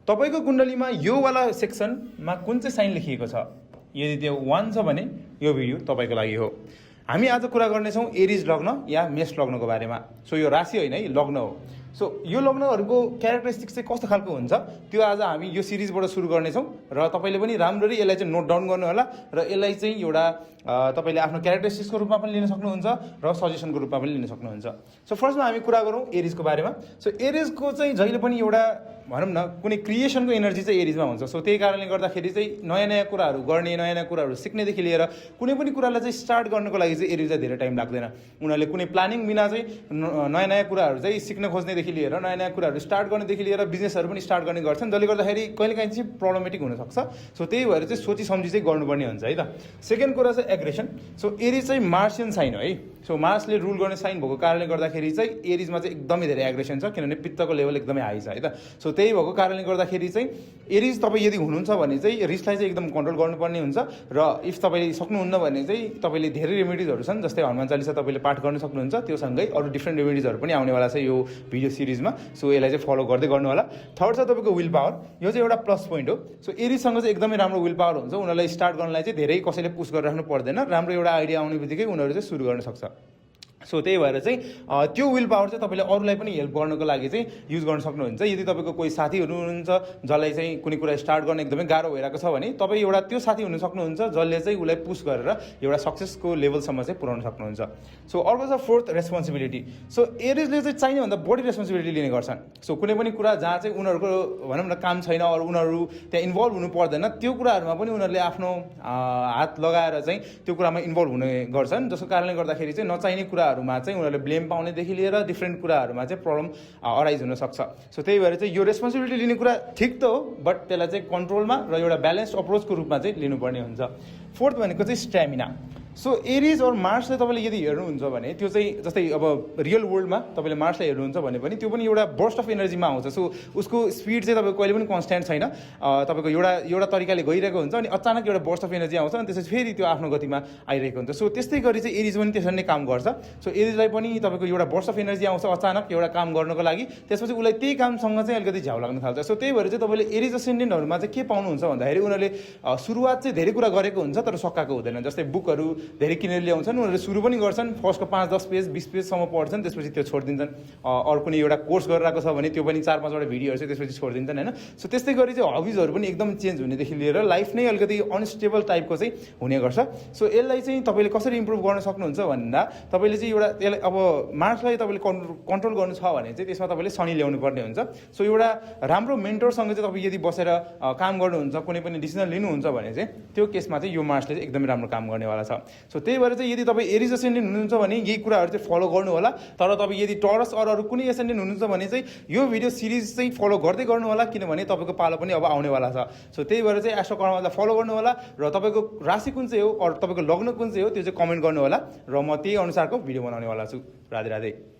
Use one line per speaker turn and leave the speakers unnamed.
तपाईको कुण्डलीमा यो वाला सेक्सनमा कुन चाहिँ साइन लेखिएको छ, यदि त्यो 1 छ भने यो भिडियो तपाईको लागि हो। हामी आज कुरा गर्नेछौँ एरिज लग्न या मेष लग्नको बारेमा। सो यो राशि होइन है, लग्न हो। सो यो लग्नहरूको क्यारेक्टरिस्टिक्स चाहिँ कस्तो खालको हुन्छ त्यो आज हामी यो सिरिजबाट सुरु गर्नेछौँ र तपाईँले पनि राम्ररी यसलाई चाहिँ नोट डाउन गर्नु होला र यसलाई चाहिँ एउटा तपाईँले आफ्नो क्यारेक्टरिस्टिक्सको रूपमा पनि लिन सक्नुहुन्छ र सजेसनको रूपमा पनि लिन सक्नुहुन्छ। सो फर्स्टमा हामी कुरा गरौँ एरिजको बारेमा। सो एरिजको चाहिँ जहिले पनि एउटा भनौँ न कुनै क्रिएसनको एनर्जी चाहिँ एरिजमा हुन्छ। सो त्यही कारणले गर्दाखेरि चाहिँ नयाँ नयाँ कुराहरू गर्ने, नयाँ नयाँ कुराहरू सिक्नेदेखि लिएर कुनै पनि कुरालाई चाहिँ स्टार्ट गर्नको लागि चाहिँ एरिजलाई धेरै टाइम लाग्दैन। उनीहरूले कुनै प्लानिङ बिना चाहिँ नयाँ नयाँ कुराहरू चाहिँ सिक्न खोज्नेदेखि लिएर नयाँ नयाँ कुराहरू स्टार्ट गर्नेदेखि लिएर बिजनेसहरू पनि स्टार्ट गर्ने गर्छन्, जसले गर्दाखेरि कहिलेकाहीँ चाहिँ प्रब्लमेटिक हुनसक्छ। सो त्यही भएर चाहिँ सोची सम्झी चाहिँ गर्नुपर्ने हुन्छ है त। सेकेन्ड कुरा चाहिँ एग्रेसन। सो एरिज चाहिँ मार्सियन साइन हो है। सो मार्सले रुल गर्ने साइन भएको कारणले गर्दाखेरि चाहिँ एरिजमा चाहिँ एकदमै धेरै एग्रेसन छ, किनभने पित्तको लेभल एकदमै हाई छ है त। सो त्यही भएको कारणले गर्दाखेरि चाहिँ एरिज तपाईँ यदि हुनुहुन्छ भने चाहिँ रिसलाई चाहिँ एकदम कन्ट्रोल गर्नुपर्ने हुन्छ र इफ तपाईँले सक्नुहुन्न भने चाहिँ तपाईँले धेरै रेमेडिजहरू छन्, जस्तै हनुमान चालिसा तपाईँले पाठ गर्न सक्नुहुन्छ, त्यो सँगै अरू डिफ्रेन्ट रेमेडिजहरू पनि आउनेवाला छ यो भिडियो सिरिजमा। सो यसलाई चाहिँ फलो गर्दै गर्नु होला। थर्ड छ तपाईँको विल पावर। यो चाहिँ एउटा प्लस पोइन्ट हो। सो एरिजसँग चाहिँ एकदमै राम्रो विल पावर हुन्छ। उनीहरूलाई स्टार्ट गर्नलाई चाहिँ धेरै कसैले पुस गरिराख्नु पर्दैन। राम्रो एउटा आइडिया आउने बित्तिकै उनीहरू चाहिँ सुरु गर्न सक्छ। सो त्यही भएर चाहिँ त्यो विल पावर चाहिँ तपाईँले अरूलाई पनि हेल्प गर्नको लागि चाहिँ युज गर्न सक्नुहुन्छ। यदि तपाईँको कोही साथी हुनुहुन्छ जसलाई चाहिँ कुनै कुरा स्टार्ट गर्न एकदमै गाह्रो भइरहेको छ भने तपाईँ एउटा त्यो साथी हुन सक्नुहुन्छ जसले चाहिँ उसलाई पुस गरेर एउटा सक्सेसको लेभलसम्म चाहिँ पुर्याउन सक्नुहुन्छ। सो अर्को छ फोर्थ रेस्पोन्सिबिलिटी। सो एरिजले चाहिँ चाहिने भन्दा बढी रेस्पोन्सिबिलिटी लिने गर्छन्। सो कुनै पनि कुरा जहाँ चाहिँ उनीहरूको भनौँ न काम छैन अरू उनीहरू त्यहाँ इन्भल्भ हुनु पर्दैन, त्यो कुराहरूमा पनि उनीहरूले आफ्नो हात लगाएर चाहिँ त्यो कुरामा इन्भल्भ हुने गर्छन्, जसको कारणले गर्दाखेरि चाहिँ नचाहिने कुराहरूमा चाहिँ उनीहरूले ब्लेम पाउनेदेखि लिएर डिफ्रेन्ट कुराहरूमा चाहिँ प्रब्लम अराइज हुनसक्छ। सो त्यही भएर चाहिँ यो रेस्पोन्सिबिलिटी लिने कुरा ठिक त हो, बट त्यसलाई चाहिँ कन्ट्रोलमा र एउटा ब्यालेन्स्ड अप्रोचको रूपमा चाहिँ लिनुपर्ने हुन्छ। फोर्थ भनेको चाहिँ स्ट्यामिना। सो एरिज और मार्सलाई तपाईँले यदि हेर्नुहुन्छ भने त्यो चाहिँ जस्तै अब रियल वर्ल्डमा तपाईँले मार्सलाई हेर्नुहुन्छ भने पनि त्यो पनि एउटा बर्स्ट अफ एनर्जीमा आउँछ। सो उसको स्पिड चाहिँ तपाईँको कहिले पनि कन्स्ट्यान्ट छैन। तपाईँको एउटा तरिकाले गइरहेको हुन्छ अनि अचानक एउटा बर्स्ट अफ एनर्जी आउँछ अनि त्यसपछि फेरि त्यो आफ्नो गतिमा आइरहेको हुन्छ। सो त्यस्तै गरी चाहिँ एरिज पनि त्यसरी नै काम गर्छ। सो एरिजलाई पनि तपाईँको एउटा बर्स्ट अफ एनर्जी आउँछ अचानक एउटा काम गर्नको लागि, त्यसपछि उसलाई त्यही कामसँग चाहिँ अलिकति झ्याउ लाग्न थाल्छ। सो त्यही भएर चाहिँ तपाईँले एरिज असेन्डेन्टहरूमा चाहिँ के पाउनुहुन्छ भन्दाखेरि उनीहरूले सुरुवात चाहिँ धेरै कुरा गरेको हुन्छ तर सकाएको हुँदैन। जस्तै बुकहरू धेरै किनेर ल्याउँछन्, उनीहरूले सुरु पनि गर्छन्, फर्स्टको 5-10 पेज 20 पेजसम्म पढ्छन्, त्यसपछि त्यो छोडिदिन्छन्। अरू कुनै एउटा कोर्स गरिरहेको छ भने त्यो पनि 4-5वटा भिडियोहरू चाहिँ त्यसपछि छोडिदिन्छन् होइन। सो त्यस्तै गरी चाहिँ हबिजहरू पनि एकदम चेन्ज हुनेदेखि लिएर लाइफ नै अलिकति अनस्टेबल टाइपको चाहिँ हुने गर्छ। सो यसलाई चाहिँ तपाईँले कसरी इम्प्रुभ गर्न सक्नुहुन्छ भन्दा तपाईँले चाहिँ एउटा यसलाई अब मार्क्सलाई तपाईँले कन्ट्रोल गर्नु छ भने चाहिँ त्यसमा तपाईँले शनि ल्याउनु पर्ने हुन्छ। सो एउटा राम्रो मेन्टरसँग चाहिँ तपाईँ यदि बसेर काम गर्नुहुन्छ, कुनै पनि डिसिजन लिनुहुन्छ भने चाहिँ त्यो केसमा चाहिँ यो मार्क्सले चाहिँ एकदमै राम्रो काम गर्नेवाला छ। सो त्यही भएर चाहिँ यदि तपाईँ एरिज एसेन्डेन्ट हुनुहुन्छ भने यही कुराहरू चाहिँ फलो गर्नु होला। तर तपाईँ यदि टरस अरू कुनै एसेन्डेन्ट हुनुहुन्छ भने चाहिँ यो भिडियो सिरिज चाहिँ फलो गर्दै गर्नु होला, किनभने तपाईँको पालो पनि अब आउनेवाला छ। सो त्यही भएर चाहिँ एस्ट्रो कर्मलाई फलो गर्नु होला र तपाईँको राशि कुन चाहिँ हो अरू तपाईँको लग्न कुन चाहिँ हो त्यो चाहिँ कमेन्ट गर्नु होला र म त्यही अनुसारको भिडियो बनाउनेवाला छु। राधे राधे।